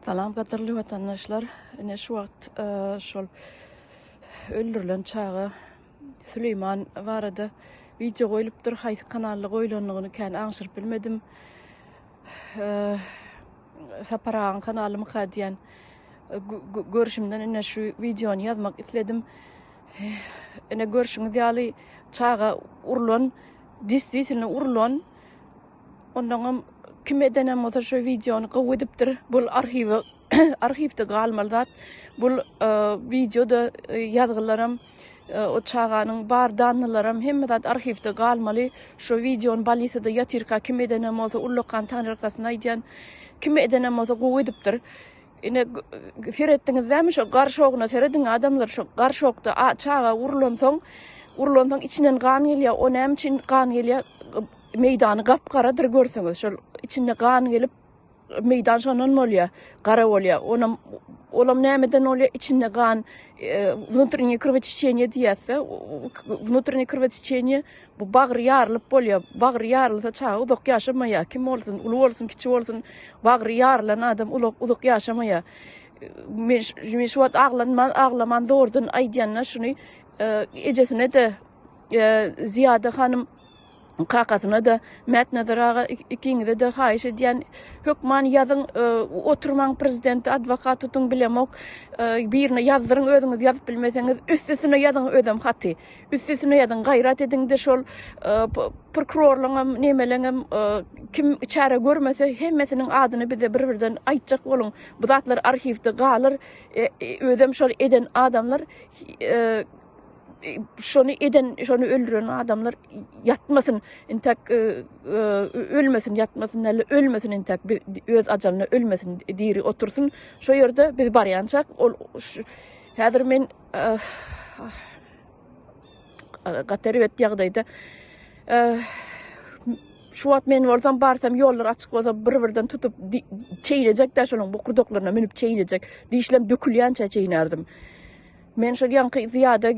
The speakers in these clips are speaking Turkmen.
Salam gadyrly watandaşlar. Ine şu wagt e, şol öldürilen çaga Süleýman barada wideo goýlupdyr. Haýsy kanalda goýlandygyny kän aňşyryp bilmedim. E, Sapar agaň kanalymyka diýen e, görüşimden ine şu wideony ýazmak isledim. Ine görşüňiz ýaly çaga urlan, destisini urlan. Ondaňam kim edenem bolsa şu wideony gowy edipdir. Bul arhiwe arhiwde galmaly zat. Bul e, wideoda e, ýazgylaram e, o çaganyň bar dannylaram hemme zat arhiwde galmaly. Şu wideony balisada ýatyrka kim edenem bolsa ullakan taňyrkasyny aýdýan. Kim edenem bolsa gowy edipdir. Ine seretdiňiz dämi şo garşogyna serediň adamlar şo garşokda çaga urlansoň urlansoň içinden gan gelýär. O näme üçin gan gelýär? Meýdany gap-garadyr görseňiz şol içinde gan gelip meýdan şondan bolýar, gara bolýar. Onam olam nämeden bolýar? Içinde gan e, wnutreniýe krowotečeniýe diýýäs-de. Wnutreniýe krowotečeniýe bu bagry ýarylyp bolýar. Bagry ýarylsa çaga uzak ýaşamaýar. Kim bolsun, uly bolsun, kiçi bolsun, bagry ýarylan adam ulak uzak ýaşamaýar. Men men şu wagt aglanman, aglaman zordan aýdýan-da şuny e, ejesine-de e, Ziýada hanym Kakasyna-da, Mätnazar aga ikiňize-de haýyş edýän, hökman ýazyň, e, oturmaň prezidente adwokat tutuň bilemok, e, birine ýazdyryň özüňiz ýazyp bilmeseňiz, üstesine ýazyň özem haty. Üstesine ýazyň, gaýrat ediň-de şol e, prokurorlaňam, nemeleňem kim çäre görmese hemmesiniň adyny bize bir-birden aýtjak boluň. Bu zatlar arhiwde galar. Özem şol eden adamlar şony eden, şony öldüren adamlar ýatmasyn, intäk e, e, ölmesin, ýatmasyn däl, ölmesin intäk öz ajalyna ölmesin, diri otursyn. Şo ýerde biz barýançak ol häzir men e, gaty erbet ýagdaýda şu wagt men bolsam barsam ýollar açyk bolsa bir-birden tutup çeýnejek-dä şonuň bokurdaklaryna münüp çeýnejek. Dişlem dökülýänçä çeýnärdim. Men şol ýaňky Zyýada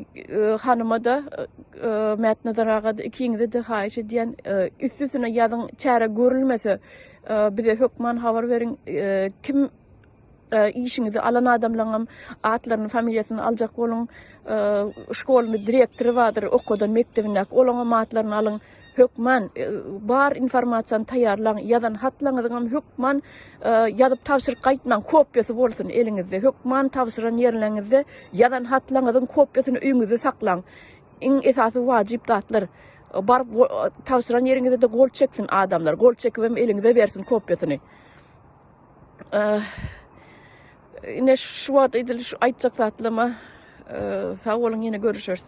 hanyma-da, Mätnazar aga-da ikiňize-de haýyş edýän, üstesine ýazyň, çäre görülmese, bize hökman habar beriň. Kim işiňizi alan adamlaryňam atlaryny, familiýasyny aljak boluň. Şkolny direktory bardyr, okadan mekdebindäki, olaňam atlaryny alyň. Hökman bar informasiýany taýýarlaň, ýazan hatlaryňyzyňam hökman ýazyp tabşyryp gaýtmaň, kopiýasy bolsun eliňizde. Hökman tabşyran ýerleriňizde ýazan hatlaryňyzyň kopiýasyny öýüňizde saklaň. Iň esasy wajyp zatlar. Baryp tabşyran ýeriňizde-de gol çeksin adamlar. Gol çekibem eliňize bersin kopiýasyny. Ine şu wagt edil şu aýtjak zatlaryma sag boluň ýene görüşeris.